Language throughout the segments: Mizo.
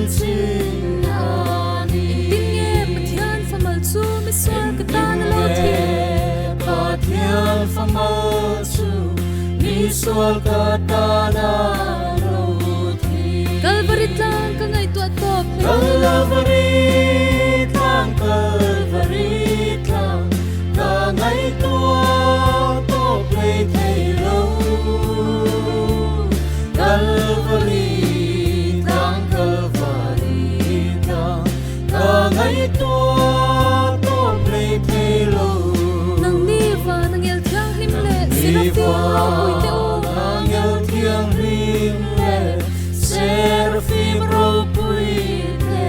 chanchin a ni. Engtin nge Pathian famal chu misual ka tan a lo thi? Pathian famal chu misual ka tan a lo thi. Kalvari tlang ka ngaihtuah tawp hlei lo. Kalvari tlang, Kalvari tlang ka ngaihtuah tawp hlei thei lo. Kalvari tlang, Kalvari tlang ka ngaihtuah tawp hlei thei lo. Nangni van angel thianghlim leh Serafim ropui te u. Angel thianghlim leh Serafim ropui te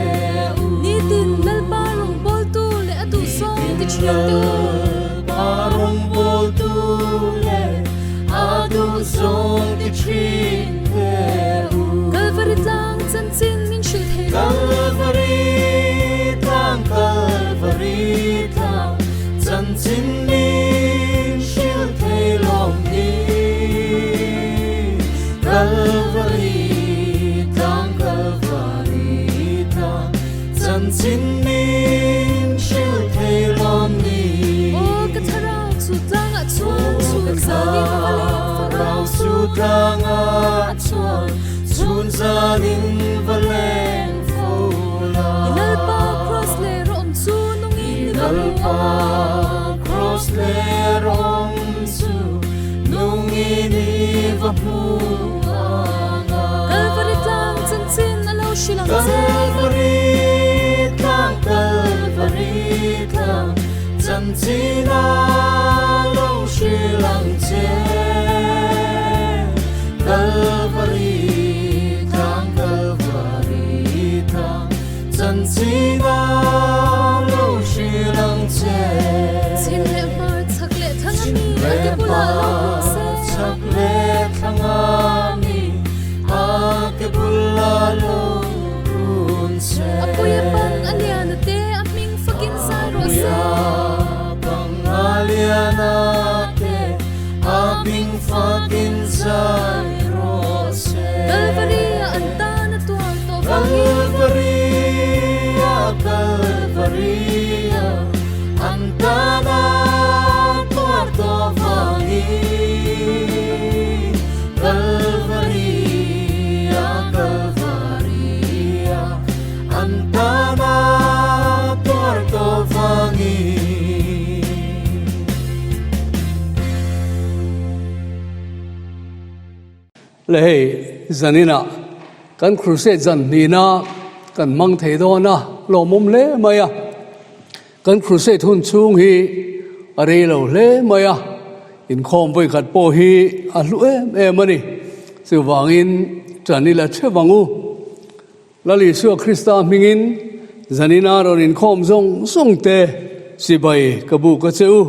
u. Nitin Lalpa rawngbawltu leh a duhzawng ti thian te u. Lalpa rawngbawltu leh a duhzawng ti thin te u. Kalvari tlang chanchin min hrilh thei lo. Kalvari tlang, Kalvari tlang chanchin min hrilh thei lawm ni. Kalvari tlang, Kalvari tlang chanchin min hrilh thei lawm ni. Aw ka thlarau chu tlangah chuan chhun zanin va leng fo la. Thlarau chu tlangah chuan chhun zanin va leng fo la. I Lalpa Kraws leh rawng chu nungin i va hmu Lalpa ang. Kraws leh rawng chu nungin i va hmu ang. Kalvari tlang chanchin a lo hrilh ang che. Kalvari tlang, Kalvari tlang chanchin a lo hrilh ang che. Kalvari tlang, Kalvari tlang chanchin a lo hrilh ang che. Chhim leh hmar, chhak leh thlang a mi a ke bulah lo kun se. Chhak leh thlang a mi a ke bulah lo kun se. A puia pang a lian a te a hming fakin zai rawh se. A puia pang a lian a te a hming fakin zai rawh se. Kalvari a an tan a tuar tawh vangin. Kalvari a, Kalvari a an tan a tuar tawh vangin. Kalvari a, Kalvari a an tan a tuar tawh vangin. Le hei zanina kan crusade zan hnihna kan hmang thei dawn a, lawmawm hle mai a. Kan crusade hun chhung hi a rei lo hle mai a, inkhawm vawikhat pawh hi a hlu em em a ni. Chuvangin ṭan ila ṭheuh ang u. Lal Isua Krista hmingin zanina rawn inkhawm zawng zawng te chibai ka buk a che u.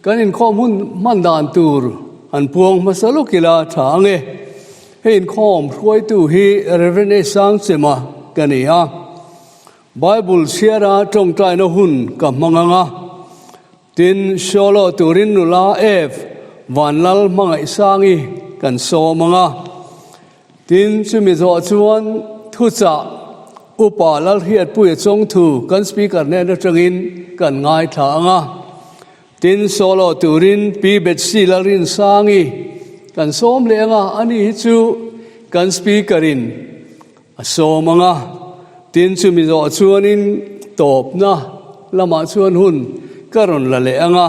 Kan inkhawm hun hman dan tur an puang hmasa lawk ila tha ang e. Hei inkhawm hruaitu hi Rev. A. Sangchema ka ni a. Bible chhiara tawngtaina hun ka hmang ang a. Tin, Solo turin nula Eve Vanlal Hmangaihsangi kan sawm ang a. Tin, chumi zawh chuan thuchah Upa Lalhriatpuia chawngthu kan Speaker hnen atangin kan ngaithla ang a. Tin, solo turin Pi Betsy Lalrinsangi kan sawm leh ang a, ani hi chu kan Speaker-in a sawm ang a. Tin, chumi zawh chuanin tawpna lamah chuan hun ka rawn la leh ang a.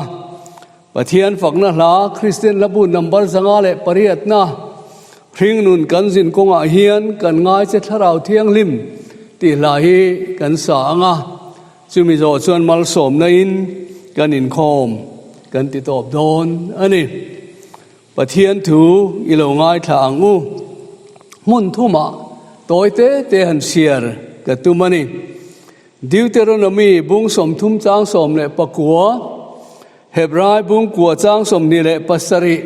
Pathian fakna hla Kristian hlabu number 508 na hringnun kan zin kawngah hian kan ngai che thlarau thianghlim tih hla hi kan sa ang a, chumi zawh chuan malsawmna in kan inkhawm kan ti tawp dawn a ni. Pathian thu i lo ngaithla ang u. Hmun thumah tawi te te han chhiar ka tum a ni. Deuteronomy bung 30 chang 19, Hebrai bung kua chang 27,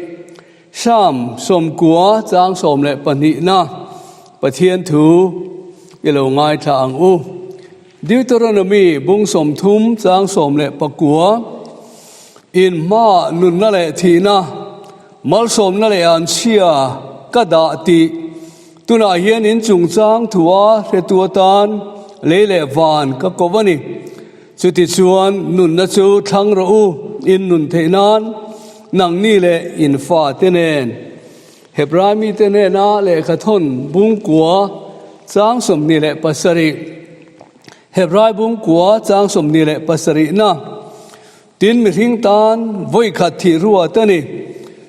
Psalm 90 chang 12 na Pathian thu i lo ngaithla ang u. Deuteronomy bung 30 chang 19, In hmaah nunna leh thihna, malsawmna leh anchhia ka dah tih. Tunah hian in chungchang thua hretu atan lei leh van ka ko a ni. Chutichuan nunna chu thlang rawh u, in nun theih nan nangni leh in fate nen. Hebrai mite hnena lehkha thawn bungkua chang 27. Hebrai bungkua chang 27 na. Tin, mihring tan vawi khat thih ruat a ni.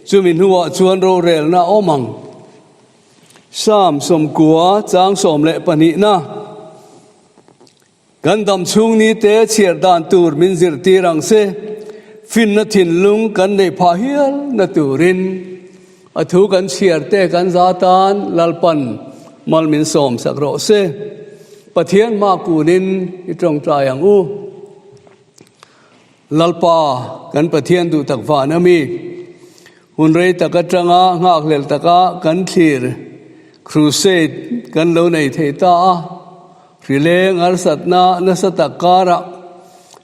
Chumi hnuah chuan rorelna a awm ang. Psalm 90 chang 12 na, Kan dam chhung ni te chhiar dan tur min zirtir ang se, finna thinlung kan neih phah hial na turin a thu kan chhiar te kan za tan Lalpan mal min sawm sak rawh se. Pathian hma kunin i tawngtai ang u. Lalpa, kan Pathian duh tak van a mi. Hun rei tak atanga nghakhlel taka kan thlir crusade kan lo nei thei ta a, hrileng harsatna nasa tak karah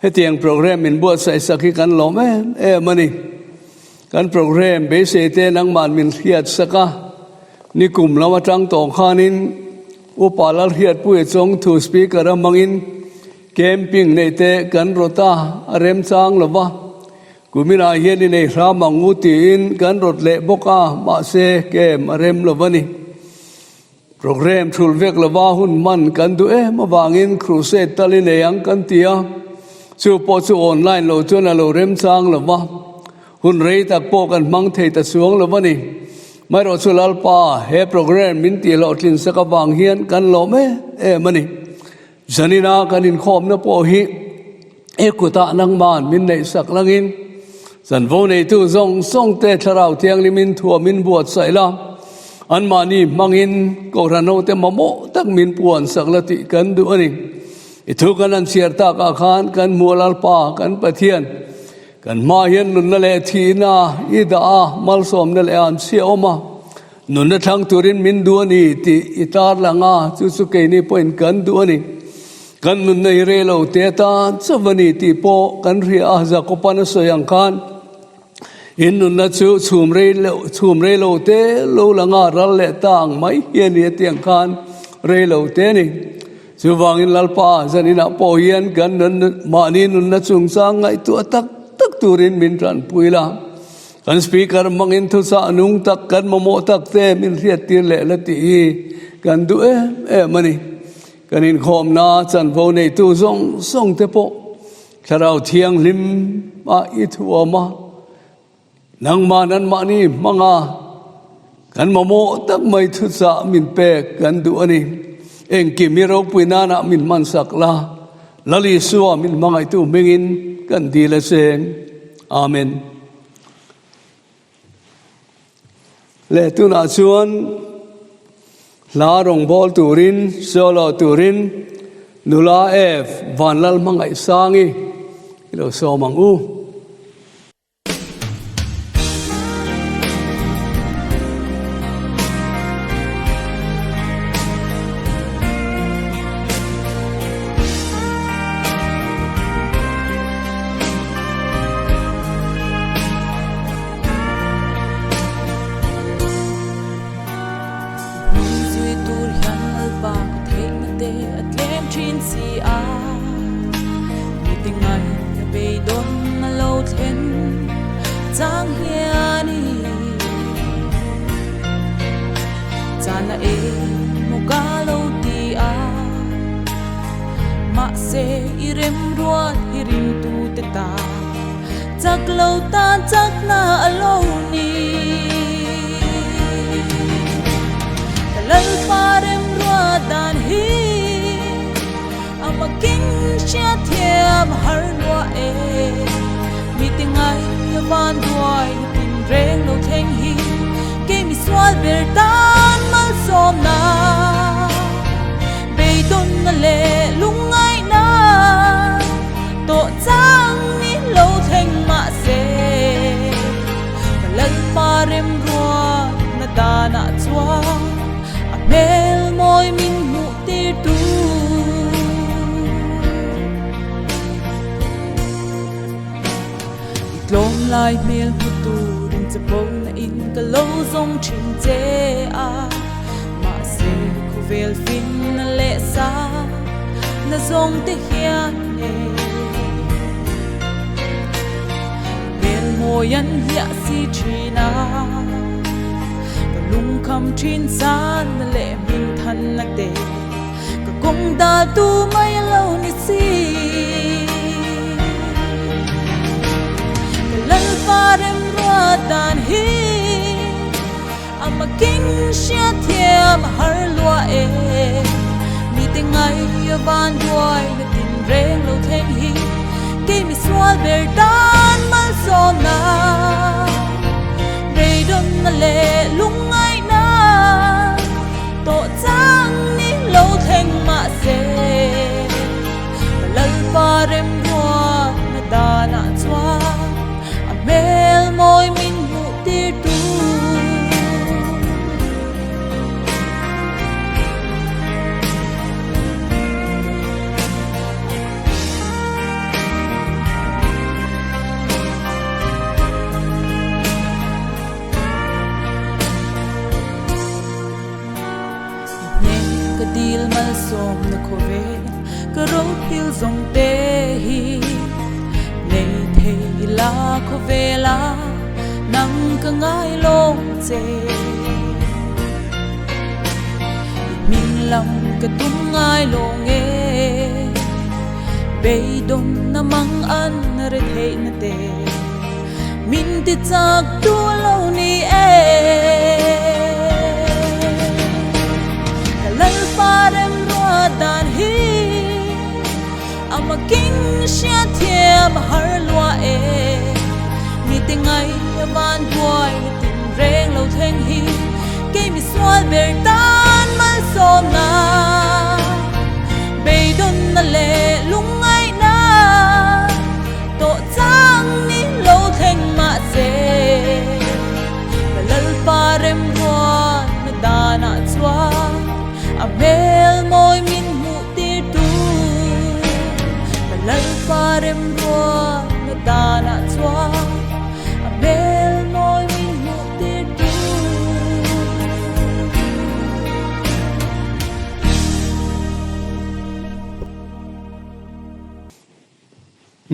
hetiang program min buatsaih sak hi kan lawm em em a ni. Kan program beisei te nangman min hriat sak a, nikum lam atang tawh khanin Upa Lalhriatpuia chawngthu speaker a hmangin Camping neih te kan rawt a, a remchang lo va. Kuminah hian i nei hram ang u tiin kan rawt leh bawk a, mahse camp a rem lo va ni. Programme thulh vek lova hun hman kan duh em avangin crusade tal i nei ang kan ti a, chu pawh chu online lo chuan a lo remchang lo va. Hun rei tak pawh kan hmang thei ta chuang lo va ni. Maherawh chu Lalpa he programme min tih hlawhtlin sak avang hian kan lawm em em a ni. Zanina kan inkhawmna pawh hi i kutah nangman min neih sak langin chanvo neitu zawng zawng te Thlarau Thianghlimin thuamin buatsaih la, anmahni hmangin Kohhran hote mamawh tak min puan sak la tih kan duh a ni. I thu kan han chhiar takah khan kan hmuh Lalpa kan Pathian kan hmaah hian nunna leh thihna i dah a, malsawmna leh an chhia awm a. Nunna thlang turin min duh a ni tih i tarlang a, chu chu keini pawhin kan duh a ni. Kan nunna hi rei lo te atan chauh a ni tih pawh kan hria a, Jakoban a sawi ang khan in nunna chu chhum rei lo chhum rei lo te lo langa ral leh ta ang mai hi a ni a tih ang khan rei lo te a ni. Chuvangin Lalpa zaninah pawh hian kan mahni nunna chungchang ngaihtuah tak tak turin min tanpui la. Kan Speaker hmangin thuchah nung tak kan mamawh tak te min hriattir leh la tih hi kan duh em em a ni. Kan inkhawmna chanvo neitu zawng zawng te pawh Thlarau Thianghlim ah i thuam a, nangmah nanmahni hmanga kan mamawh tak mai thuchah min pek kan duh a ni. Engkim hi ropui nanah min hmansak la, Lal Isua min hmangaihtu hmingin kan dil a cheng. Amen. Le tunah chuan hla rawngbâwl turin, solo turin nula F Vanlal Hmangaihsangi i lo sawm ang u. Mahse i remruat i ringtute ta chak lo tan chakna a lo ni. Ka Lalpa remruat dan hi a makin hriatthiam har luah e. Mite ngai a van duai na tin reng lo thleng hi kei misual ber tan malsawmna. Beidawnna leh lungngaihna tawh chang ni lo thleng mahse ka Lalpa remruatna danah chuan a hmel mawi min hmuh tir tu. I tlawm lai hmel hmu turin che bo na in ka lo zawng thin che a mahse. Khawvel finna leh sa na zawng te hian e Hmel mawi an hliah si thin a, ka lungkham thin sanna leh hming thanna te ka kawng dal tu mai a lo ni si. Ka Lalpa remruat dan hi A makin hriatthiam a har lua e. Mite ngai a van buai na tin reng lo thleng hi kei mi sual ber tan malsawmna beidawnna leh lungngaihna tawh chang ni lo thleng mahse ka Lalpa remruatna danah chuan a hmel mawi min hmuh tir tu. Hnen ka dil malsawmna khawvel ka rothil zawng te hi nei thei la khawvela nang ka ngai lawng che. I hming lam ka tum ngai lawng e, beidawnna mang an re theihna te min ti chak tu lo ni e. Ka Lalpa remruat dan hi a makin hriatthiam a har lua e. Mite ngai a van buai na tin reng lo thleng hi kei mi sual ber tan malsawmna beidawnna leh lungngaihna tawh chang ni lo thleng mahse ka Lalpa remruatna danah chuan a hmel mawi min hmuh tir tu ka Lalpa remruatna danah chuan a hmel mawi min hmuh tir tu.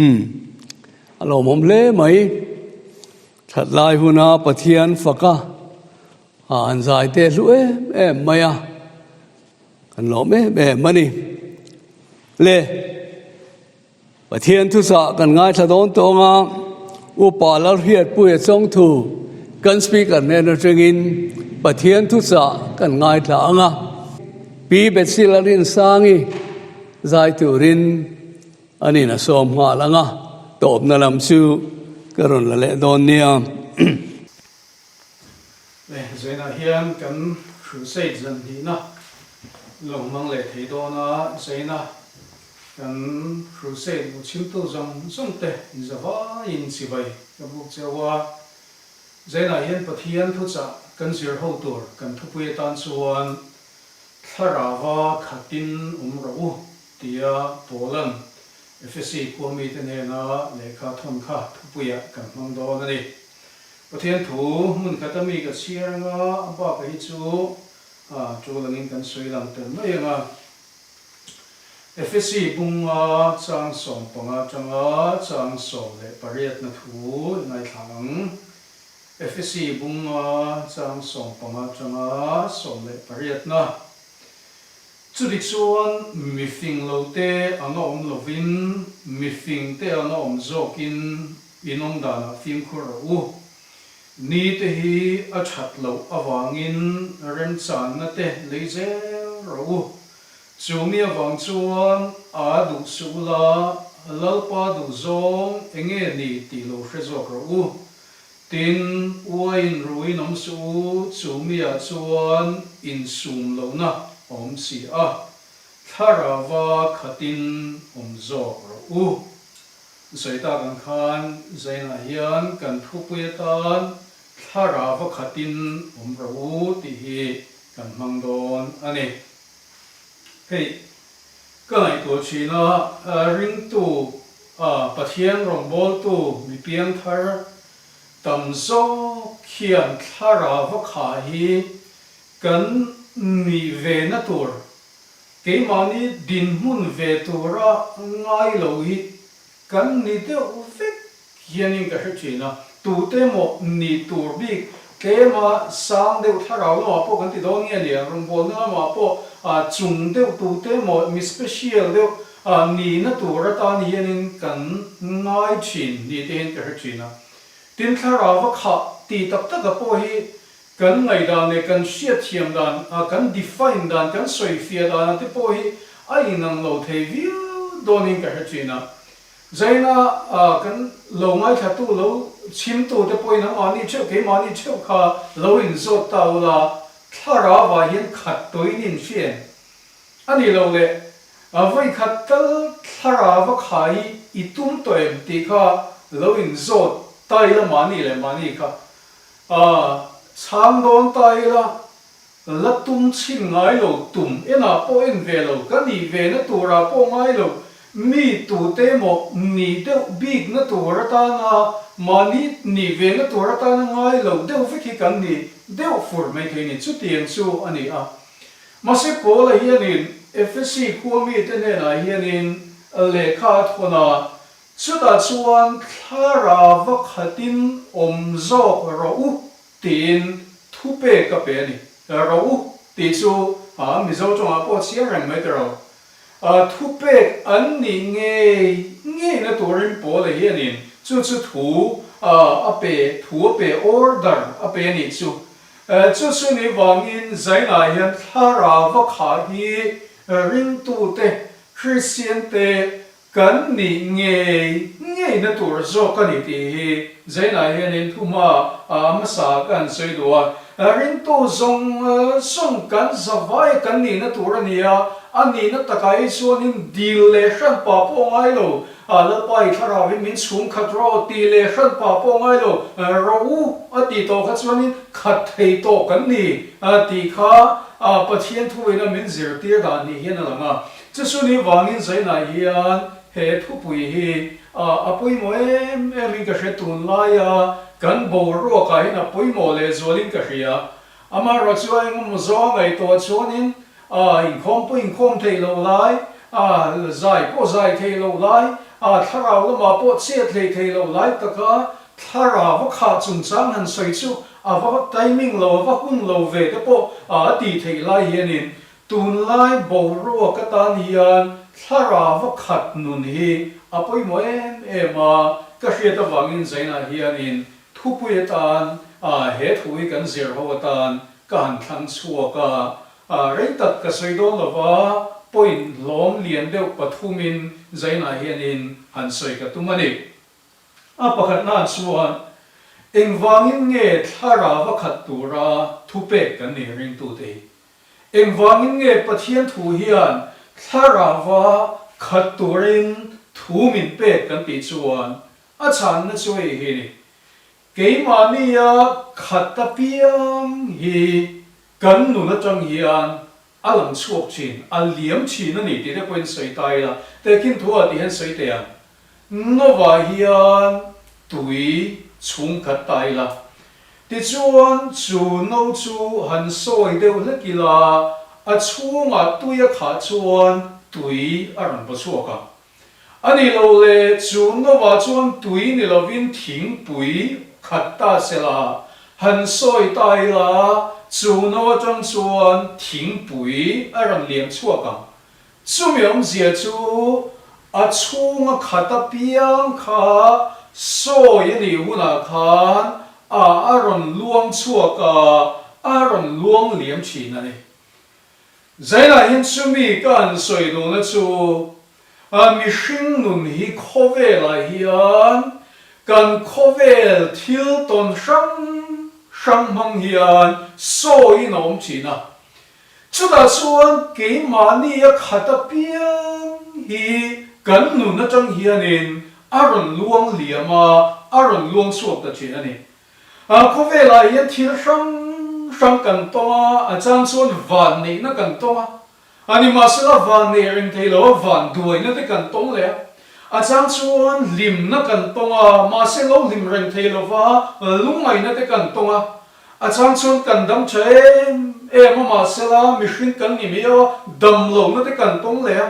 Umm a lawmawm hle mai. That lai huna Pathian faka a an zai te hlu em em mai a, kan lawm em em a ni. Le Pathian thuchah kan ngaithla dawn tawng a, Upa Lalhriatpuia Chawngthu kan Speaker hnen atangin Pathian thuchah kan ngaithla ang a, Pi Betsy Larinsangi zai turin An in a sawm nghal ang a, tawpna lam chu ka rawn la leh dawn nia. Le, Zainah hian kan crusade zan hnihna lo hmang leh thei dawn a, Zaina kan crusade lu chhimtu zawng zawng te inzavaiin chivai ka buk cheu a, Zainah hian Pathian thuchah kan zir ho tur kan thupui atan chuan Thlarauva khatin awm rawh u. Tia Paula'n Efesi khua mite hnena lehkha thawn kha thupuiah kan hmang dawn a ni. Pathian thu hmun khata mi ka chhiar anga a baka hi chu tul angin kan sawi lang tel mai ang a. Efesi bunga chang 15 atanga chang 18 na thu i ngaithla ang. Efesi bunga chang 15 atanga 18 na. Chuti chuan mi fing lo te anga awm lovin, mi fing te anga awm zawkin in awm danah fimkhur rawh u. Ni te hi a that loh avangin remchanna te lei zel rawh u. Chu mi avang chuan a duh suh ula, Lalpa duh zawng enge ni tih lo hre zawk rawh u. Tin, uaiin ruin awm suh u, chu miah chuan insum lohna a awm si a, thlarauva khatin awm zawk rawh u. Sawi tak ang khan Zainah hian kan thupui atan thlarauva khatin awm rawh u tih hi kan hmang dawn a ni. Hei, ka ngaihtuah thin a, ringtu Pathian rawngbawltu mi piangthar tam zawk hian thlarau va khah hi kan nih ve na tur, keimahni dinhmun ve tura ngai lo hi kan ni deuh vek hianin ka hre thin a. Tute emaw nih tur bik tlema sang deuh thlarau lamah pawh kan ti dawn nge nia, rawngbawlna lamah pawh chung deuh tute emaw mi special deuh nihna tur atan hianin kan ngai thin ni te hian ka hre thin a. Tin thlarau a khah tih tak taka pawh hi kan ngaihdan leh kan hriatthiam dan, kan define dan, kan sawifiah dan ah te pawh hi a inang lo thei viau dawnin ka hre thin a. Zaina kan lo ngaithlatu, lo chhimtu te pawhin amahni theuh, keimahni theuh kha lo inzawt ta ula, thlarau ah hian khat tawhin inhriat A nih loh leh, vawi khat tal thlarau va khai i tum tawh em tih kha lo inzawt ta ila mahni leh mahni kha chhang dawn ta ila, la tum chhin ngai lo, tum enah pawh en ve lo, ka nih ve na turah pawh ngai lo, mi tute emaw nih deuh bik na tur atana mahni nih ve na tur atana ngai lo deuh vek hi kan ni deuh fur maithei ni, chutiang chu a ni a. Mahse Paula hianin Efesi khua mite hnenah hianin lehkha a thawn a, chutah chuan thlarau va khatin awm zawk rawh u tiin thupek a pe a ni. Rawh u tih chu Mizo tawngah pawh chiang reng mai ta ro. Thupek an nih ngei ngeina turin Paula hianin chu chu thu a pe, thu a pe, order a pe a nih chu. Chu chu ni vangin Zainah hian thlarau va khah hi ringtute, Kristiante, kan nih ngei ngeina tur zawk a ni tih hi Zainah hianin thuhma hmasa ka han sawi duh a. Ringtu zawng zawng kan zavai kan nihna tur a ni a, a nihna takah hi chuanin dil leh hranpa pawh ngai lo Lalpa i thlarau in min chhung khat rawh tih leh hranpa pawh ngai lo rawh u a tih tawh kha chuanin khat thei tawh kan ni tih kha Pathian thuin a min zirtir dan ni hian a lang a. Chusuni vangin Zainah hian he thupui hi a pawimawh em em in ka hre tunlaia kan boruakah hian a pawimawh lehzualin ka hria. Amaherawh chu a engemaw zawng ngaihtuah chuanin A inkhawm pawh inkhawm theih loh lai, a zai pawh zai theih loh lai, a thlarau lamah pawh chet hlei theih loh lai taka thlarau a khah chungchang han sawi chu a va timing lo, a va hun lo ve te pawh a tih theih lai hianin tunlai boruak atan hian thlarau a khat nun hi a pawimawh em em a, ka hriat avangin Zainah hianin thupui atan he thu hi kan zir ho atan ka han thlang chhuak a. Rei tak ka sawi dawn lo va, point hlawm lian deuh pathumin Zainah hianin han sawi ka tum a ni. A pakhatnaah chuan, engvangin nge thlarau va khat tura thupek kan nih ringtute hi? Engvangin nge Pathian thu hian thlarau va khat turin thu min pek kan tih chuan a chhanna chu hei hi a ni, Keimahnia khat apiang hi Kan nun atang hian a lang chhuak thin, a liam thin a ni tih te pawhin sawi ta ila, tehkhin thu ah tih hian sawi teh ang. Novah hian tui chhung khat ta ila, tichuan chu no chu han sawi deuh hlek ila, a chhungah tui a khah chuan tui a rawn baw chhuak ang. A ni lo le, chu Nova chuan tui ni lovin thingpui khat ta se la, han sawi ta ila, chu no atang chuan thingpui a rawn liam chhuak ang. Chumi awmzia chu a chhunga khat apiang kha sawi a nih hunah khan a a rawn luang chhuak a, a rawn luang liam thin a ni. Zailah hian chumi ka han sawi duhna chu mihring nun hi khawvelah hian kan khawvel thil tawn hrang hrang hmang hian sawiin a awm thin a. Chutah chuan keimahni a khat apiang hi kan nun atang hianin a rawn luang liam a, a rawn luang chhuak ta thin a ni. Khawvelah hian thil hrang hrang kan tawng a, a chang chuan van neihna kan tawng a, a nimahsela van neih reng thei lo a van duaina te kan tawng leh a, a chang chuan hlimna kan tawng a, mahse lo hlim reng thei lova lungngaihna te kan tawng a, a chang chuan kan dam tha em em a, mahsela mihring kan ni miau a, dam lohna te kan tawng leh a,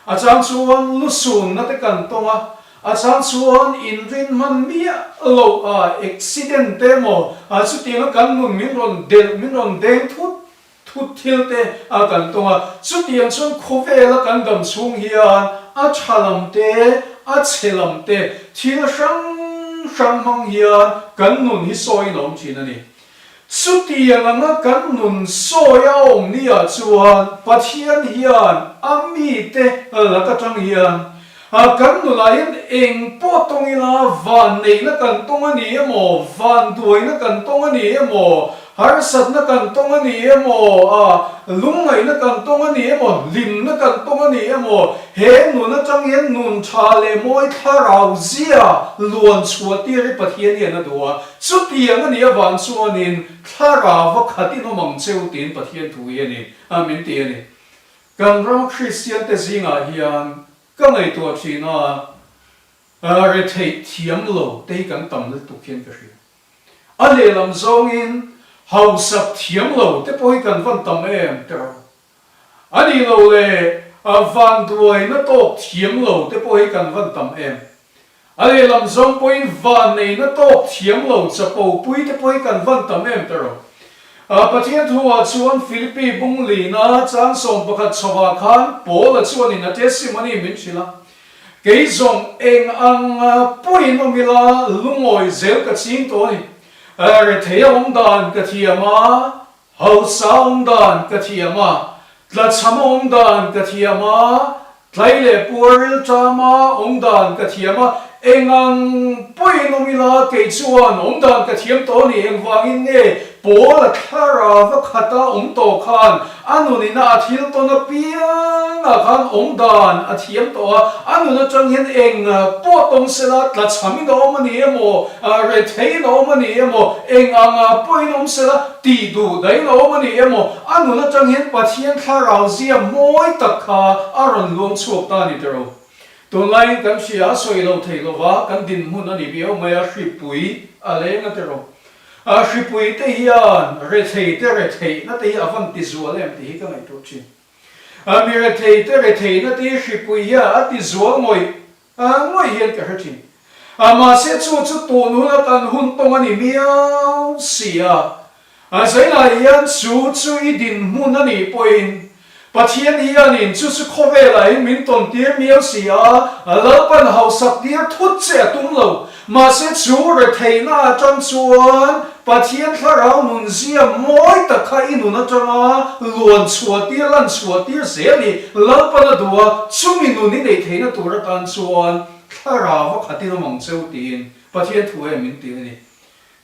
a chang chuan lusunna te kan tawng a, a chang chuan inrin hman miah loh a, accident te emaw chutianga kan nun min rawn delh, min rawn deng thut thut thil te a kan tawng a, chutiang chuan khawvela kan dam chhung hian a tha lam te, a chhe lam te thil hrang hrang hmang hian kan nun hi sawiin a awm thin a ni. Chutiang anga kan nun sawi a awm ni ah chuan Pathian hian a mite lak atang hian kan nunah hian eng pawh tawng ila vanneihna kan tawng a ni emaw, vanduaina kan tawng a ni emaw, harsatna kan tawng a ni emaw, lungngaihna kan tawng a ni emaw, hlimna kan tawng a ni emaw, he nun atang hian nun tha leh mawi thlarau zia luan chhuah tir hi Pathian hian a duh a. Chutiang a nih avang chuanin thlarau va khat in awm ang cheu tiin Pathian thu hi a ni a min ti a ni. Kan ram Kristian te zingah hian ka ngaihtuah thin a, retheih thiam lo te hi kan tam lutuk hian ka hria. A lehlam zawngin hausak thiam lo te pawh hi kan van tam em teh rawh. A nih loh leh vanduaina tawk thiam lo te pawh hi kan van tam em. A lehlam zawng pawhin vanneihna tawk thiam lo chapo pui te pawh hi kan van tam em ta rawh. Pathian thuah chuan Philippi bung lina chang 11 chhovah khan Paula chuanin a testimony min hrilh a, Kei zawng eng ang pawhin awm ila lungawi zel ka ching tawh a ni. Rethei a awm dan ka thiam a, Hausa awm dan ka thiam a, tlachham awm dan ka thiam a, tlai leh puar rilṭama awm dan ka thiam a, engang pawhin awm ila kei chuan awm dan ka thiam tawh a ni. Engvangin nge Paula thlarau a khata awm tawh khan a nunina a thil tawn apiangah khan awm dan a thiam tawh a, a nun atang hian eng pawh tawng sela tlachhamin a awm a ni emaw, retheiin a awm a ni emaw, eng anga pawhin awm sela tih duh daihin a awm a ni emaw, a nun atang hian Pathian thlarau zia mawi tak kha a rawn luang chhuak ta a ni tiro. Tunlaiin kan hria a sawi lo thei lova kan dinhmun a ni viau mai a, hripui a leng a tiro. A hripui te hian rethei te retheihna te hi a van ti zual em tih hi ka ngaihtuah thin. A mi rethei te retheihna te hi hripui hian a ti zual ngawih ngawih hian ka hre thin. A mahse chu chu tun huna kan hun tawng a ni miau si a. A zainah hian chu chu i dinhmun a nih pawhin Pathian hianin chu chu khawvelah hian min tawn tir miau si a, Lalpan hausak tir thut che a tum lo. Mahse chu retheihna atang chuan Pathian thlarau nunzia mawi tak kha i nun atanga luan chhuah tir, lan chhuah tir zel hi Lalpan a duh a, chumi nun i neih theihna tur atan chuan thlarau a khatin awm ang cheu tiin Pathian thu em min ti a ni.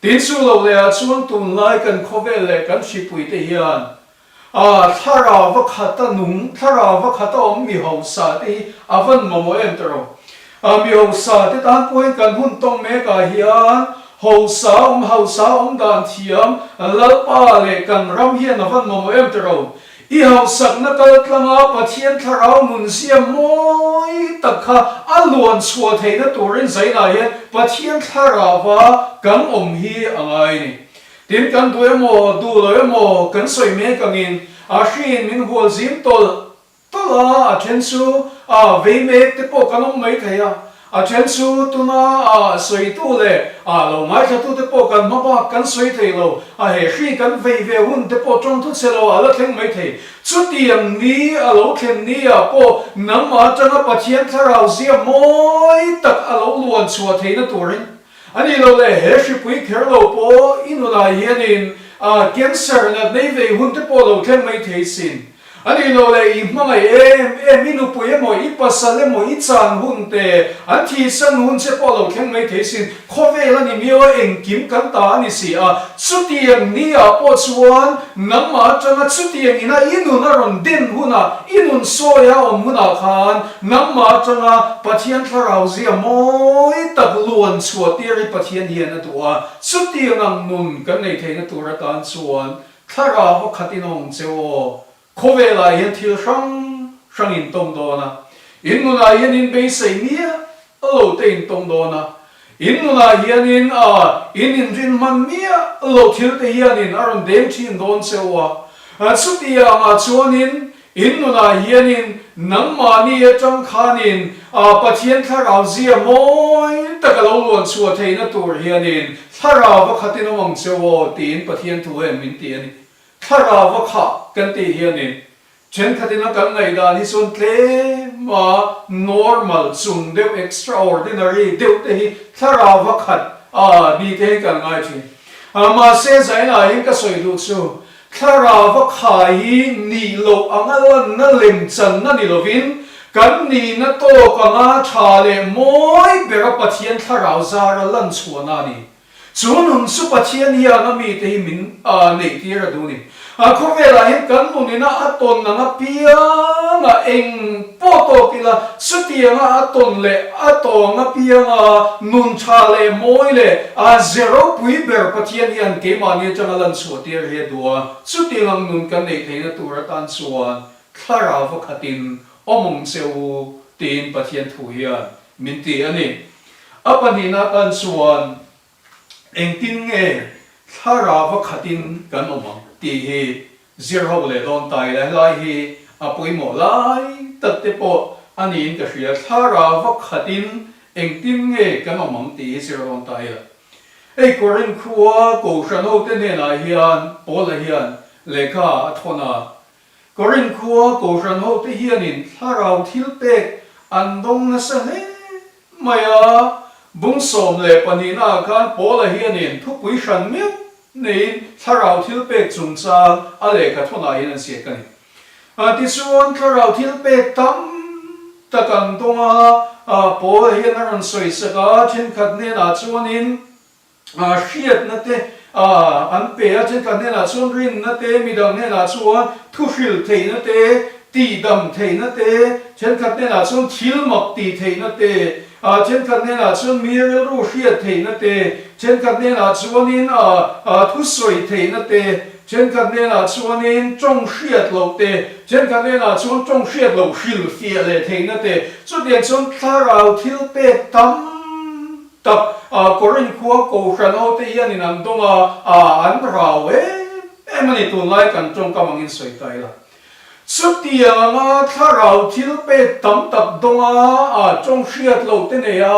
Tin chu lo lehah chuan tunlai kan khawvel leh kan hripuite hian A thlarau va khat a nung, thlarau va khat a awm mi hausa te hi a van mamawh em tawh rawh. A mi hausa te tan pawhin kan hun tawng mek ah hian hausa awm, hausa awm dan thiam Lalpa leh kan ram hian a van mamawh em tawh rawh. I hausakna kal tlanga Pathian thlarau nunzia mawi tak kha a luan chhuah theihna turin zainah hian Pathian thlarauva kan awm hi a ngai a ni. Tin, kan duh emaw, duh lo emaw kan sawi mek angin a hriin min hual zim tawlh tawlh a, a then chu a vei mek te pawh kan awm mai thei a, a then chu tuna a sawitu leh a lo ngaithlatu te pawh kan hma bak kan sawi thei lo, a he hri kan vei ve hun te pawh tawngthu chhe lo a la thleng mai thei. Chutiang ni a lo thlen ni ah pawh nangmah atanga Pathian thlarau zia mawi tak a lo luan chhuah theihna turin A nih loh leh he hripui kher lo pawh i nunah hianin cancer nat nei vei hun te pawh lo thleng mai thei sin. A nih loh leh i hmangaih em em, i nupui emaw, i pasal emaw, i chan hun te, an thihsan hun che pawh lo thleng mai thei sin. Khawvel a ni miau a, engkim kan ta a ni si a. Chutiang ni ah pawh chuan nangmah atanga chutiang ina i nun a rawn den hunah, i nun sawi a awm hunah khan Nangmah atanga Pathian thlarau zia mawi tak luan chhuah tir hi Pathian hian a duh a, chutiang ang nun kan nei theihna tur atan chuan thlarau a khat in awm che aw. Khawvelah hian thil hrang hrang in tawng dawn a, in nunah hian in beisei miah lo te in tawng dawn a, in nunah hianin a in inrin hman miah lo thil te hianin a rawn deng thin dawn che aw a. Chutiangah chuanin in nunah hianin nangmahni atang khanin Pathian thlarau zia mawi tak a lo luan chhuah theihna tur hianin thlarau va khatin awm ang che aw tiin Pathian thu hian min ti a ni. Thlarau va khah kan tih hianin Thenkhatin a kan ngaihdan hi chuan tlem a normal chung deuh, extraordinary deuh te hi thlarau va khat a ni te hi kan ngai thin. Mahse zainah hian ka sawi duh chu thlarau va khai hi nih loh anga lanna lem channa ni lovin kan nihna tawk anga tha leh mawi bera Pathian thlarau zara lan chhuahna a ni. Chu nun chu Pathian hian a mite hi min neihtir a duh ni. A khawvelah hian kan nunina a tawn ang apianga eng pawh tawk ila, chutianga a tawn leh a tawng apianga nun tha leh mawi leh a ze ropui ber Pathian hian keimahni atanga lan chhuahtir hi a duh a. Chutiang ang nun kan neih theihna tur atan chuan thlarau va khatin awm ang che u tiin Pathian thu hian min ti a ni. A pahnihna atan chuan engtin nge thlarau va khatin kan awm ang tih hi zir ho leh dawn ta ila, helai hi a pawimawh lai tak te pawh a niin ka hria. Thlarau va khatin engtin nge kan awm ang tih hi zir dawn ta ila. Hei Korinth khua Kohhran hote hnenah hian Paula hian lehkha a thawn a, Korinth khua Kohhran hote hianin thlarau thilpek an dawng nasa hle mai a, bung 12 ah khan Paula hianin thupui hran meuh neiin thlarau thilpek chungchang a lehkha thawnah hian an ziak a ni. Tichuan thlarau thilpek tam tak an dawng a, Paula hian a rawn sawisak a, thenkhat hnenah chuanin, hriatna te an pe a, thenkhat hnenah chuan rinna te, midang hnenah chuan thuhril theihna te, tihdam theihna te, thenkhat hnenah chuan thil mak tih theihna te, thenkhat hnenah chuan mi rilru hriat theihna te, thenkhat hnenah chuanin thusawi theihna te, thenkhat hnenah chuanin tawng hriat loh te, thenkhat hnenah chuan tawng hriat loh hrilhfiah leh theihna te, chutiang chuan thlarau thil pek tam Tak a, Korinth khua Kohhran hote hianin an dawng a, a, an rau em em a ni, tunlai kan tawngkam angin sawi ta ila. Chutiang anga thlarau thil pek tam tak dawng a, a, tawng hriat loh te nei a,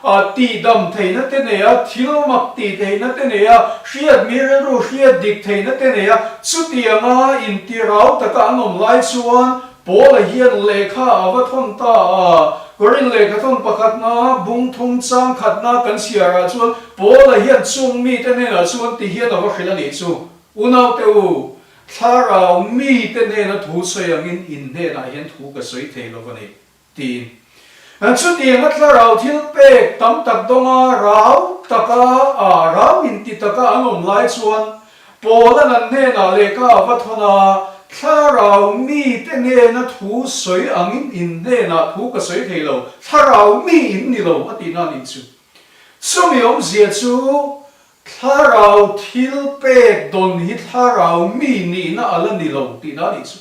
a, tihdam theihna te nei a, thil mak tih theihna te nei a, hriat mi rilru hriat dik theihna te nei a, chutianga intirau taka an awm lai chuan Paula hian lehkha a va thawn ta a, Korinth lehkha thawn pakhatna, bung thum chang khatna kan chhiarah chuan Paula hian chung mite hnenah chuan ti hian a va hrilh a nih chu, Unaute u, thlarau mite hnena thu sawi angin in hnenah hian thu ka sawi thei lo va ni, tiin. Chutianga thlarau thil pek tam tak dawnga rau taka rau inti taka an awm lai chuan Paula'n an hnenah lehkha a va thawn a, Thlarau mite hnena thu sawi angin in hnenah thu ka sawi thei lo, thlarau mi in ni lo a tihna a nih chu. Chumi awmzia chu thlarau thil pek dawn hi thlarau mi nihna a la ni lo tihna a nih chu.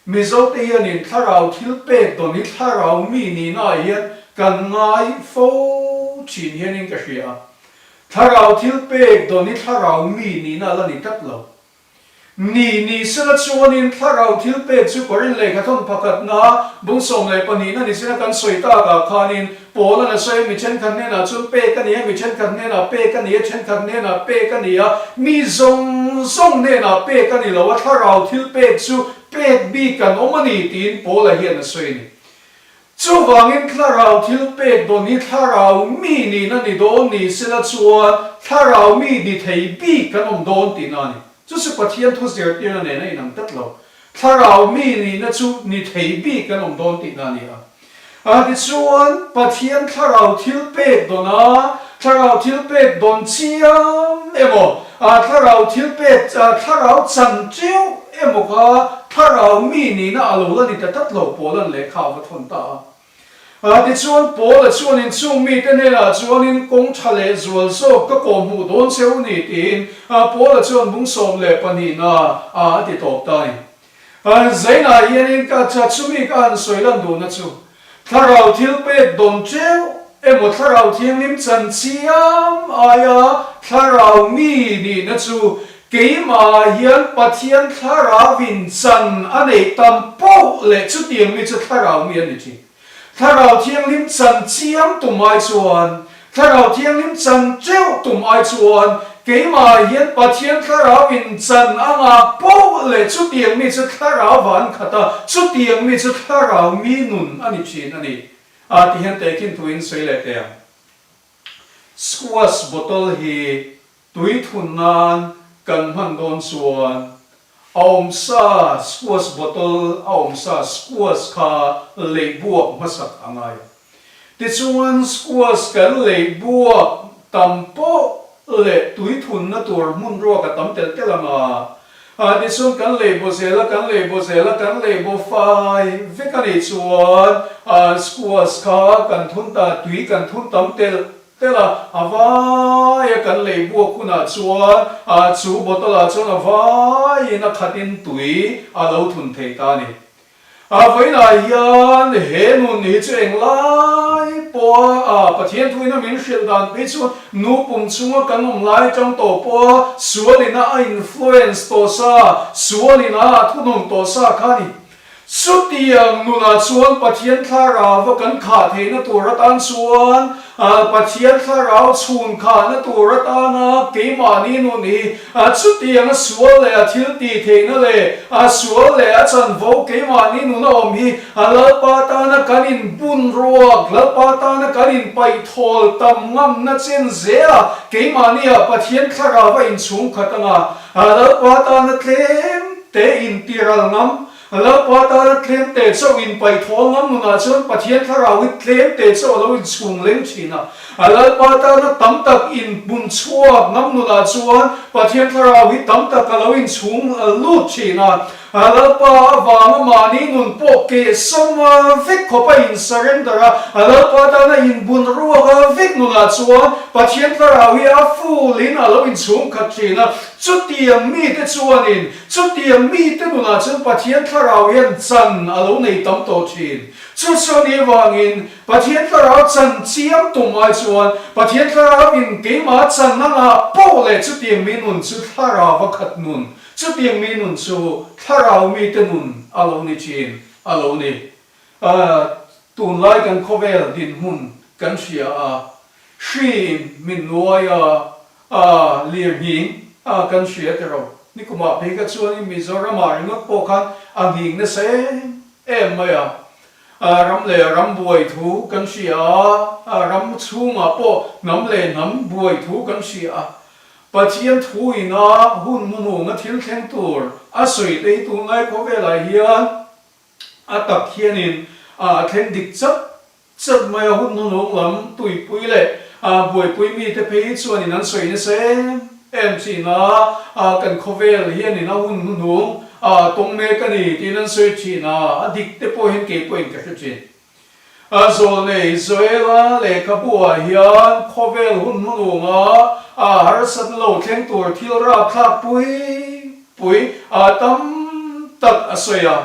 Mizote hianin thlarau thil pek dawn hi thlarau mi nihnaah hian kan ngai fo thin hianin ka hria a. Thlarau thil pek dawn hi thlarau mi nihna a la ni tlat lo. Ni ni sela chuanin thlarau thil pek chu Korinth lehkhathawn pakhatna bung 12 na ni sela kan sawi takah khanin Paula'n a sawi a, mi thenkhat hnenah chuan pek a ni a, mi thenkhat hnenah pek a ni a, thenkhat hnenah pek a ni a, mi zawng zawng hnenah pek a ni lo a, thlarau thil pek chu pek bik kan awm a ni tiin Paula hian a sawi a ni. Chuvangin thlarau thil pek dawn hi thlarau mi nihna ni dawn ni sela chuan thlarau mi ni thei bik kan awm dawn tihna a ni. Chu chu Pathian thu zirtirna nen a inang tlat lo. Thlarau mi nihna chu ni thei bik kan awm dawn tihna a ni a. A tichuan, Pathian thlarau thil pek dawn a, thlarau thil pek dawn chiam emaw, a thlarau thil pek, thlarau chan teuh emaw kha thlarau mi nihna a lo la ni ta tlat lo, Paula'n lehkha a va thawn ta a. A tichuan, Paula chuanin chung mite hnenah chuanin kawng tha leh zual zawk ka kawhhmuh dawn che u ni tiin Paula chuan bung 12 a ti tawp ta a ni. An zainah hianin ka cha chumi ka han sawi lan duhna chu, thlarau thil pek dawn teuh emaw thlarau thianghlim chan chiam aia thlarau mi nihna chu Keimah hian Pathian Thlarauin chan a neih tam poh leh chutiang mi chu Thlarau mi a ni thin. Thlarau Thianghlim chan chiam tum ai chuan, Thlarau Thianghlim chan teuh tum ai chuan, keimah hian Pathian Thlarauin chan a ngah poh leh chutiang mi chu Thlarau van khat a, chutiang mi chu Thlarau mi nun a ni thin a ni. A ti hian tehkhin thuin sawi leh teh ang. Squash bottle hi Tui thun nan kan hman dawn chuan a awmsa squash bottle a awmsa squash kha leih buak hmasak a ngai a. Tichuan squash kan leih buak tam pawh leh tui thunna tur hmun ruak a tam telh telh ang a. A tichuan kan leih baw zel a, kan leih baw zel a, kan leih baw fai vek a nih chuan squash kha kan thun ta tui kan thun tam telh Tel a, a vai a kan lei buak hunah chuan a chu bottle ah chuan a vaiin a khatin tui a lo thun thei ta a ni. A vawiinah hian he nun hi chu englai pawha a Pathian thuin a min hrilh dan phei chuan nu pum chunga kan awm lai atang tawh pawha sualina a influence tawh sa, sualina a thunun tawh sa kha a ni. Chutiang nunah chuan Pathian Thlarauva kan khah theihna tur atan chuan Pathian Thlarau chhun khahna tur atana keimahni nun hi chutianga sual leh a thil tih theihna leh a sual leh a chanvo keimahni nuna awm hi Lalpa tana kan inbun ruak, Lalpa tana kan inpaihthawl tam ngamna chen zela keimahnia Pathian Thlarauva inchhungkhat anga Lalpa tana tlem te intiral ngam, Lalpa tana tlem te chauh inpaithawl ngam nunah chuan Pathian Thlarau hi tlem te chauh a lo inchhung leng thin a. Lalpa tana tam tak inpun chhuak ngam nunah chuan Pathian Thlarau hi tam tak a lo inchhung lut thin a. Lalpa avanga mahni nun pawh keh sawm vek khawp a in surrender a, Lalpa tana inbun ruak a vek nunah chuan Pathian Thlarau hi a full in a lo inchhung khat thin a. Chutiang mite chuanin, chutiang mite nunah chuan Pathian Thlarau hian chan a lo nei tam tawh thin. Chu chu ni vangin, Pathian Thlarau chan chiam tum ai chuan, Pathian Thlarau in keimah chan anga poh leh chutiang mi nun chu Thlarau a khat nun, chutiang mi nun chu Thlarau mite nun a lo ni thin a lo ni. Tunlai kan khawvel dinhmun kan hria a, hri min nuai a, A lir nghing a kan hria te ro. Nikumah phei kha chuanin Mizoramah ringawt pawh khan a nghing nasa em em mai a. A ram leh ram buai thu kan hria a, a ram chhungah pawh hnam leh hnam buai thu kan hria a. Pathian thu ina hun hnuhnunga thil thleng tur a sawi te hi tunlai khawvelah hian a tak hianin a thleng dik chap Chawt mai a hun hnunung lam tuipui leh buaipui mite phei hi chuanin an sawi nasa em em thin a, kan khawvel hianin a hun hnuhnung tawng mek a ni tiin an sawi thin a, a dik te pawh hian kei pawhin ka hre thin. Zawlnei Joela lehkhabu ah hian khawvel hun hnununga harsatna lo thleng tur thil rapthlak pui pui tam tak a sawi a,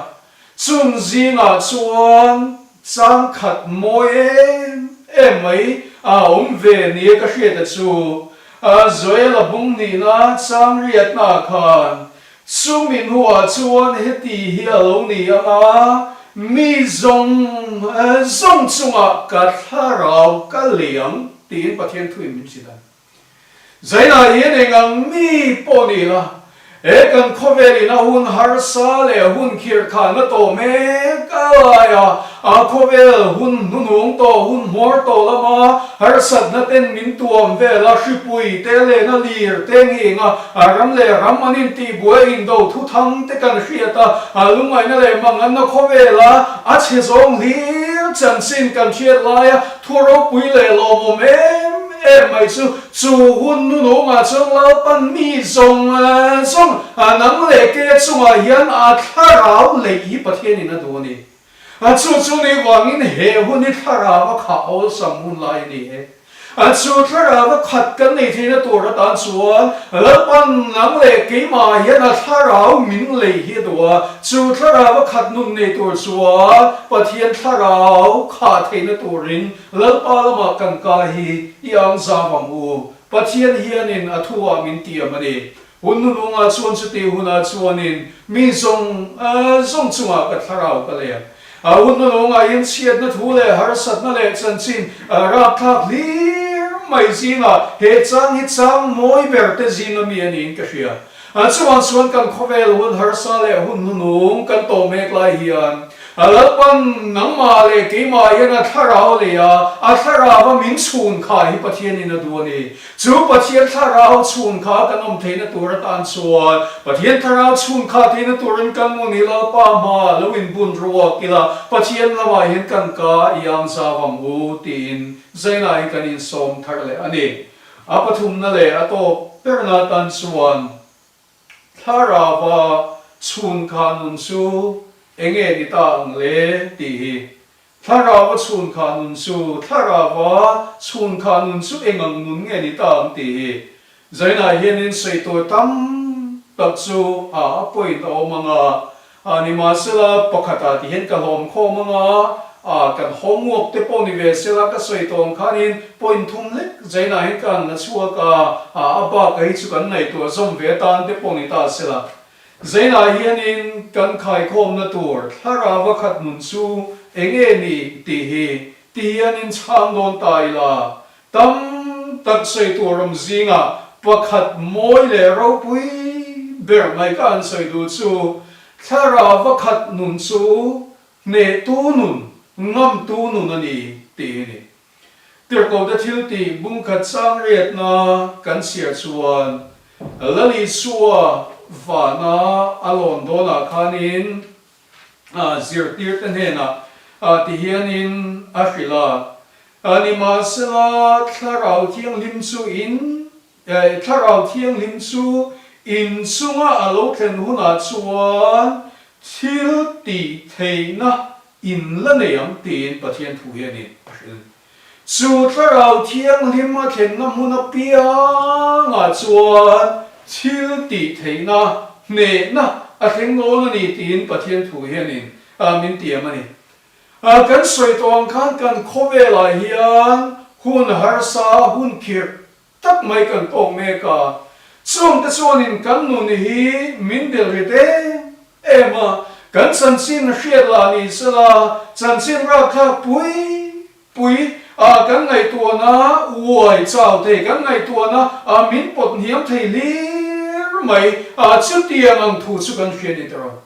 Chung zingah chuan chang khat mawi em em mai a awm ve nia ka hriat a chu. Joel-a bung nihna chang riatnaah khan chumi hnuah chuan heti hi a lo ni ang a, Mi zawng zawng chungah ka thlarau ka lei ang tiin Pathian thuin min hrilh a. Zainah hian eng ang mi pawh ni la, he kan khawvelin a hun harsa leh hun khirhkhahna tawh mek a lai a, a khawvel hun hnunung tawh, hun hmawr tawh lama harsatna ten min tuam vel a, hripui te lehna lir te nghing a, a ram leh ram an intihbuai indo thuthang te kan hriat a, a lungngaihna leh manganna khawvela a chhe zawng hlir chanchin kan hriat laia Thu ropui leh lawmawm em em mai chu, chu hun nunungah chuan Lalpan mi zawng zawng nang leh ke chungah hian a thlarau leih hi Pathianin a duh a ni. Chu chu ni vangin he hun hi thlarau a khah awlsam hun lai a ni e. Chu thlarau a khat kan nei theihna tur atan chuan Lalpan nang leh keimah hian a thlarau min leih hi a duh a, chu thlarau a khat nun nei tur chuan Pathian thlarau khah theihna turin Lalpa lamah kan ka hi i ang zau ang u. Pathian hianin a thuah min tiam a ni. Hun hnunungah chuan chutih hunah chuanin mi zawng zawng chungah ka thlarau ka leng. A hun hnunungah hian chhiatna thu leh harsatna leh chanchin rapthlak hlir mai zingah he chang hi chang mawi ber te zinga mi a niin ka hria. Chuvang chuan kan khawvel hun harsa leh hun hnunung kan tawh mek lai hian Lalpan nangmah leh keimah hian a thlarau lei a, a thlarau a min chhun kha hi Pathianin a duh a ni. Chu Pathian thlarau chhun kha kan awm theihna tur atan chuan Pathian thlarau chhun kha theihna turin kan mu ni Lalpa hma lo inbun ruak ila Pathian lamah hian kan ka iang zau ang u tiin Zaina hi kan insawm thar leh a ni. A pathumna leh a tawp berna atan chuan Thlarauva chhun kha nun chu enge ni ta ang le tih hi. Thlarauva chhun kha nun chu Thlarauva chhun kha nun chu eng ang nun nge ni ta ang tih hi. Zainah hianin sawi tur tam tak chu a a point a awm ang a, A nimahsela, pakhatah ti hian ka hlawm khawm ang a, a kan homework te pawh ni ve sela ka sawi tawh ang khanin point thum lek zainah hian ka han la chhuak a, a a baka hi chu kan ngaihtuah zawm ve atan te pawh ni ta sela. Zainah hianin kan khaikhawmna tur thlarau a khat nun chu enge ni tih hi ti hianin chhang dawn ta ila, Tam tak sawi tur awm zingah pakhat mawi leh ropui ber mai ka han sawi duh chu, Thlarau va khat nun chu hnehtu nun, ngamtu nun a ni tih hi ni. Tirhkohte thil tih bungkhat chang riatna kan chhiar chuan Lalisua vana a lawn dawnah khanin zirtirte hnenah ti hianin a hrilh a, Nimahsela, Thlarau Thianghlim chu in, Thlarau Thianghlim chu in chunga a lo thlen hunah chuan thil tih theihna in la nei ang tiin Pathian thu hianin a hrilh. Chu Thlarau Thianghlim a thlenna hmun apiangah chuan thil tih theihna, hnehna a thleng dawn a ni tiin Pathian thu hianin min tiam a ni. Kan sawi tawh ang khan kan khawvelah hian hun harsa, hun khirh tak mai kan tawk mek a. Chungte chuanin kan nun hi min belh rit em em a, kan chanchin hriat lah ni sela, chanchin rakthlak pui pui a kan ngaihtuahna uai chau thei, kan ngaihtuahna a min pawt hniam thei hlir mai a, chutiang ang thu chu kan hria ni tawh.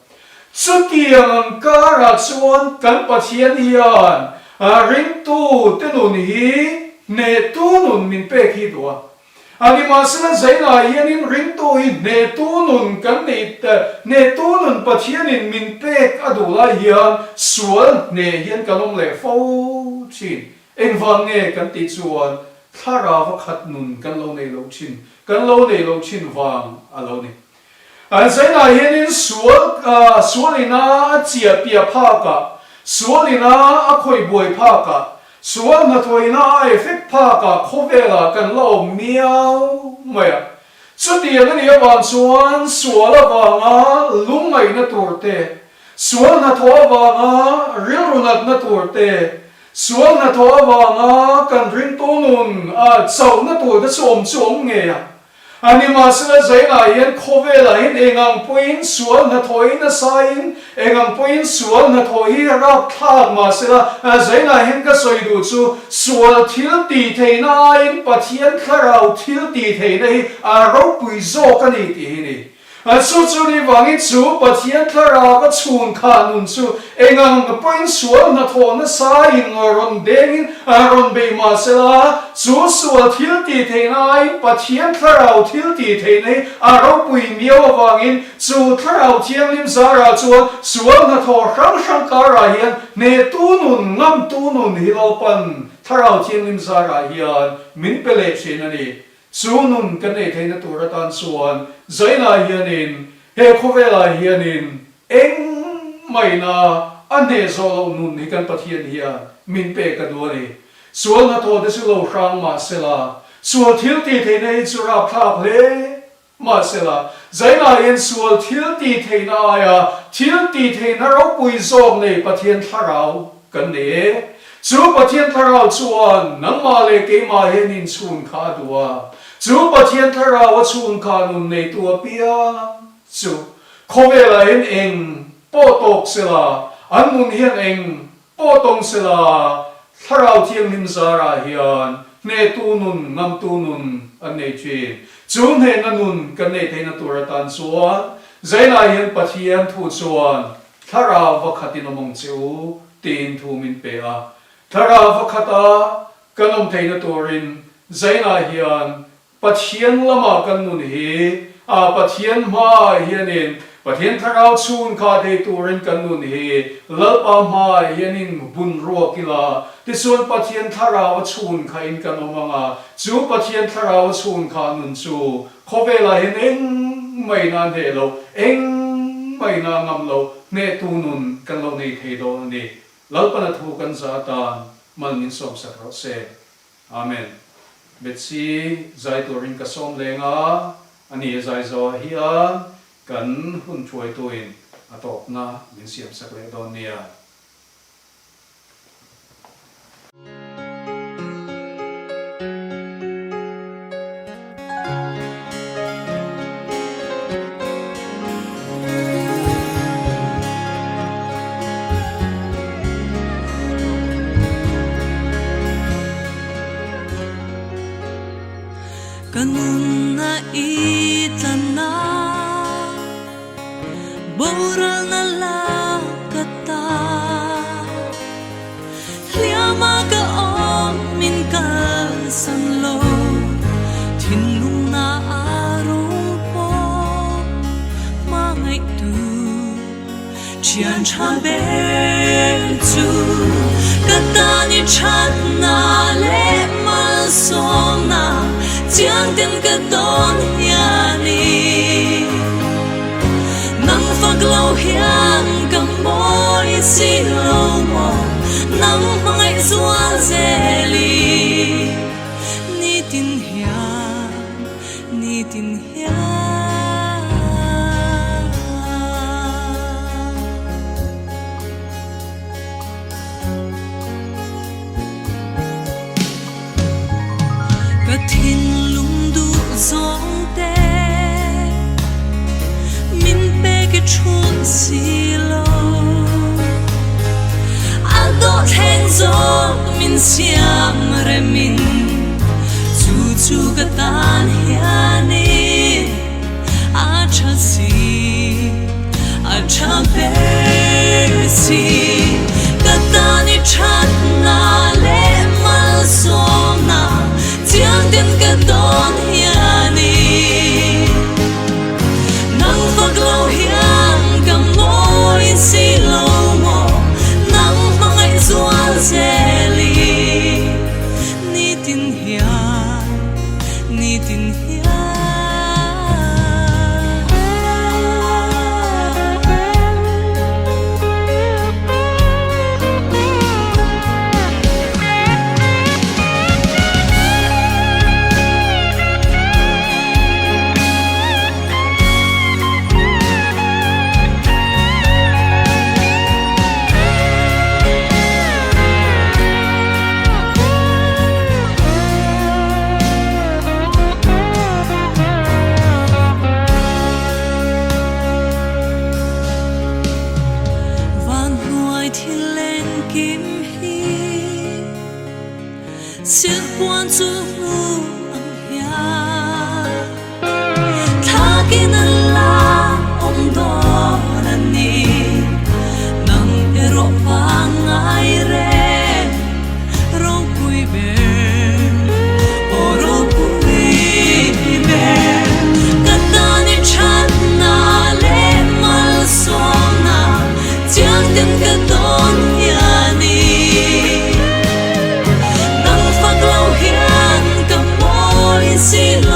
Chutiang ang karah chuan kan Pathian hian ringtu te nun hi hnehtu nun min pek hi duh a. A nimahsela zainah hianin ringtu hi hnehtu nun kan neih hnehtu nun Pathianin min pek a duh lai hian sual hneh hian kan awm leh fo thin. Engvang nge kan tih chuan thlarau a khat nun kan lo nei lo thin, kan lo nei lo thin vang a lo ni. Zainah hianin sual sualina a chiah piah phakah, sualina a khawih buai phakah, sual hnathawina a effect phakah khawvelah kan la awm miau mai a. Chutiang a nih avang chuan sual avanga lungngaihna tur te, sual hnathawh avanga rilru natna tur te, sual hnathawh avanga kan ringtu nun a chauhna tur te chu awm chu awm ngei a. A nimahsela zainah hian khawvelah hian eng ang pawhin sual hnathawhin a saiin, eng ang pawhin sual hnathawh hi rapthlak mahsela zainah hian ka sawi duh chu sual thil tih theihna aiin Pathian thlarau thil tih theihna hi a ropui zawk a ni tih hi ni. Chu chu ni vangin chu Pathian thlarau a chhun kha nun chu eng ang pawhin sual hnathawh nasa in rawn dengin rawn bei mah sela, chu sual thil tih theihna aiin Pathian thlarau thil tih theihna hi a ropui miau avangin chu thlarau thianghlim zarah chuan sual hnathawh hrang hrang karah hian hnehtu nun, ngamtu nun hi Lalpan thlarau thianghlim zarah hian min pe leh thin a ni. Chu nun kan nei theihna tur atan chuan Zainah hianin he khawvelah hianin engmahina a hneh zawh loh nun hi kan Pathian hian min pek a duh a ni. Sual hnathawh te chu lo hrang mah sela, sual thil tih theihna hi chu rapthlak hle mah sela, Zainah hian sual thil tih theihna aia thil tih theihna ropui zawk nei Pathian thlarau Kan nei e. Chu Pathian Thlarau chuan nangmah leh keimah hian inchhun kha a duh a. Chu Pathian Thlarau a chhungkha nun neitu apiang chu khawvelah hian eng pawh tawk sela, an nun hian eng pawh tawng sela, Thlarau Thianghlim zarah hian hnehtu nun, ngamtu nun an nei thin. Chu hnehna nun kan neih theihna tur atan chuan Zainah hian Pathian thu chuan Thlarau va khatin awm ang che u tiin thu min pe a. Thlarau va khata kan awm theihna turin Zainah hian Pathian lama kan nun hi a Pathian hmaah hianin Pathian Thlarau chhun kha thei turin kan nun hi Lalpa hmaah hianin bun ruak ila, tichuan Pathian Thlarau a chhun khain kan awm ang a, chu Pathian Thlarau a chhun kha nun chu khawvelah hian engmah in a hneh loh, engmah in a ngam loh, hnehtu nun kan lo nei thei dawn a ni. Lalpan a thu kan za atan mal min sawmsak rawh se. Amen. Betsy zai turin ka sawm leng a, ani a zai zawh ah hian kan hun thuaituin a tawpna min siamsak leh dawn nia. Ka nunna i tlanna boralna la ka ta hliama ka awm min kalsan lo thinlungna a rawng pawh hmangaihtu Thian tha ber chu ka tan i thatna leh malsawmna chiang ten ka dawn hian i nang fak lo hian ka mawi si lo maw nang hmangaih zual zel i nitin hian nitin hian. Ka thinlung duh zawng te min pek i thut si lo A dawhthleng zawk min siam remin chu chu ka tan hianin a tha si a tha ber si ka tan i thatna leh malsawmna chiang ten ka dawn hianin nang fak lo hian ka mawi si lo maw nang hmangaih zual zel i nitin hian nitin hian. Van hnuai thil engkim hi Silhpuan chu hmu ang hian Thlakin an la awm dawn a ni Nang erawh pangngai reng ropui ber aw ropui ber Ka tan i thatna leh malsawmna chiang ten ka dawn hian i Nang fak lo hian ka mawi si lo.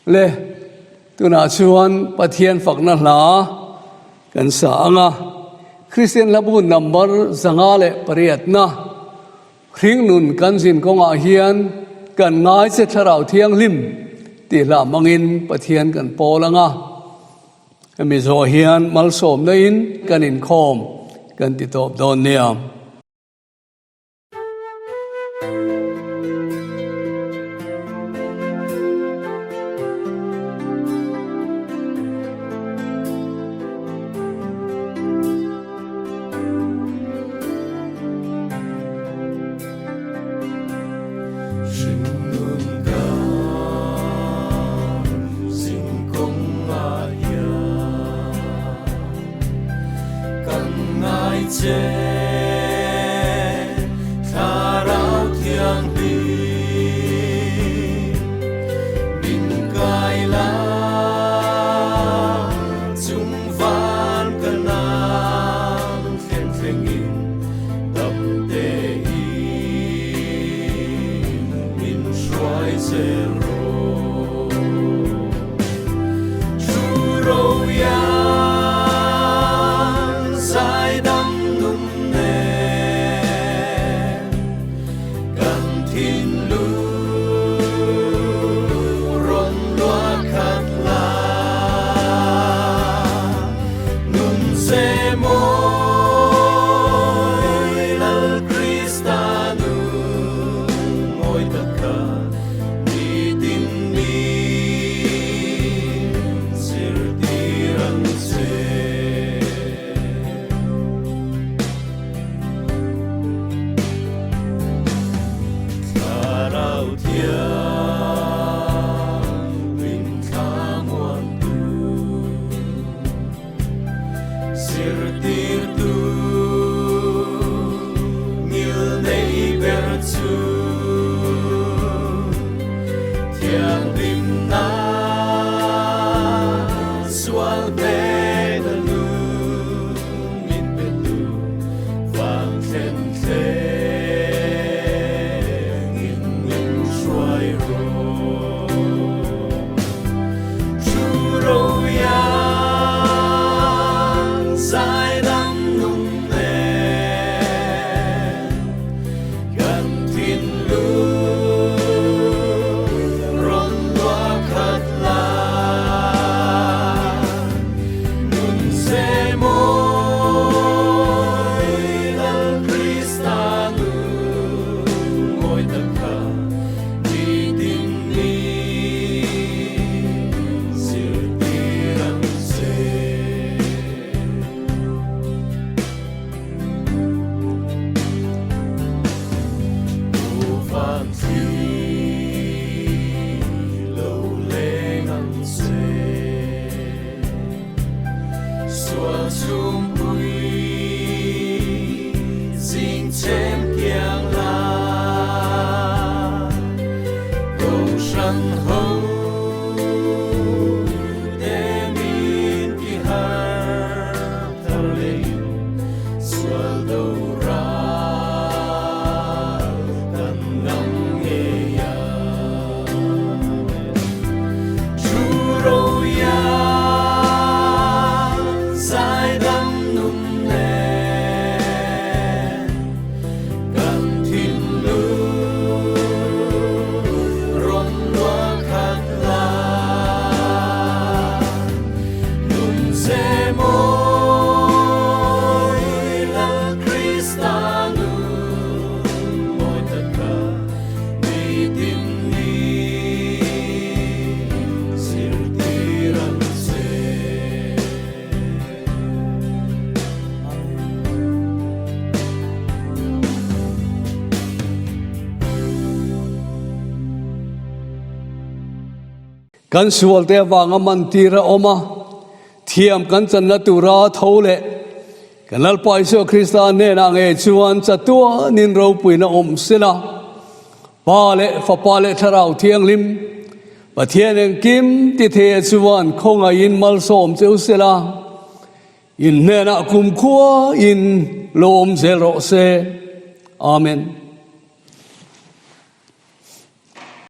Le, tunah chuan Pathian fakna hla kan sa ang a, Kristian hlabu number 508na hringnun kan zin kawngah hian kan ngai che thlarau thianghlim tih hla hmangin Pathian kan pawl ang a. Hemi zawh hian malsawmna in kan inkhawm kan ti tawp dawn nia. Kan sualte avanga mantir a awm a, thiam kan channa tura tho leh kan Lalpa Isua Krista hnenah ngei chuan chatuanin ropuina awm sela, Pa leh Fapa leh Thlarau Thianghlim, Pathian engkim ti thei chuan khawngaihin malsawm che u sela, in hnenah kumkhua in lo awm zel rawh se. Amen.